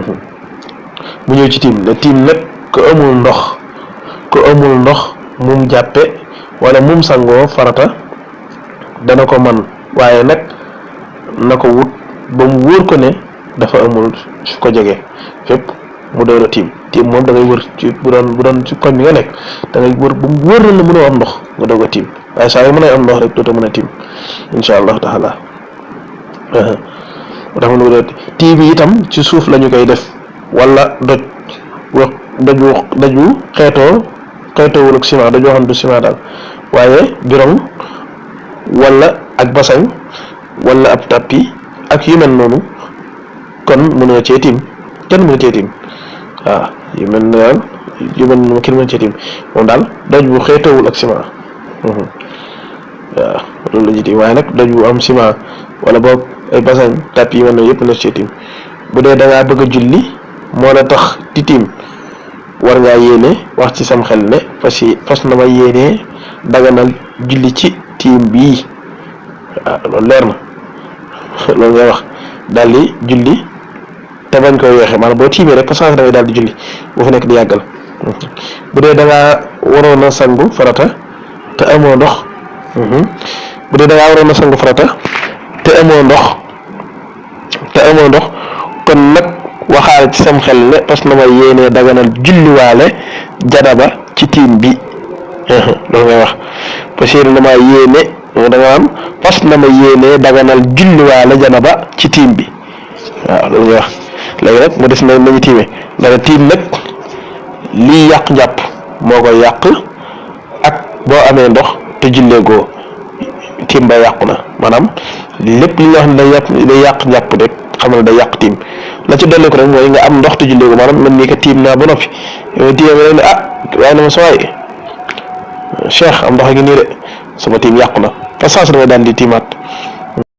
mu ñëw ci tiim ne tiim nag ko amul ndox mum jàppe wala mum sangoo farata dana ko man waaye nag na ko wut ba mu wóor ko ne dafa amul su ko jege fépp mu door a tiim moom da ngay wër ci bu doon ci koñ bi nga nekk da ngay wër ba mu wóor na la mënoo am ndox nga doog a tiim waaye saa yu mën a am ndox rek dootoo mën a tiim insha allahu taala dafa nu doon tiim yi itam ci suuf lañu koy def wala daju xeetoowul ak ciment dajoo xam du ciment daal waaye birong wala ak basañ wala ab tapis ak yu mel noonu kon mënoo cee tiim kenn mënu cee tiim waaw yu mel ne daal yu mel noonu kenn mënu cee tiim moom daal doj bu xeetoowul ak ciment waaw loolu la ñuy tiim waaye nag doj bu am ciment wala boog ay basañ tapis yu mel noonu yëpp na cee tiim bu dee da ngaa bëgg a julli moo la tax di tiim war ngaa yéene wax ci sam xel ne fas na ma yéenee daganal julli ci tiim bii waaw loolu leer na loolu ngay wax daal di julli te bañ koy weexe maanaam boo tiimee rek parce que da ngay daal di julli boo fi nekk di yàggal bu dee da ngaa waroon a sangu farata te amoo ndox bu dee da ngaa waroon a sangu farata te amoo ndox kon nag waxaale ci sam xel ne parce que na ma yéenee daganal julliwaale janaba ci tiim bi loolu ngay wax parce que na ma yéene da nga am parce que na ma yéenee daganal julliwaale janaba ci tiim bi waaw loolu ngay wax léegi nag mu des nañu tiime dana tiim nag lii yàq njàpp moo koy yàq ak boo amee ndox te julleegoo tiim ba yàqu na maanaam lépp li nga xam ne day yàq njàpp rek xam ne day yàq tiim la ci dolli ko rek mooy nga am ndox te julleegoo maanaam man nii ko tiim naa ba noppi tiime ba ne waaye na ma sa waay Cheikh am ndox a ngi nii de sama tiim yàqu na fa saas damay daan di tiimaat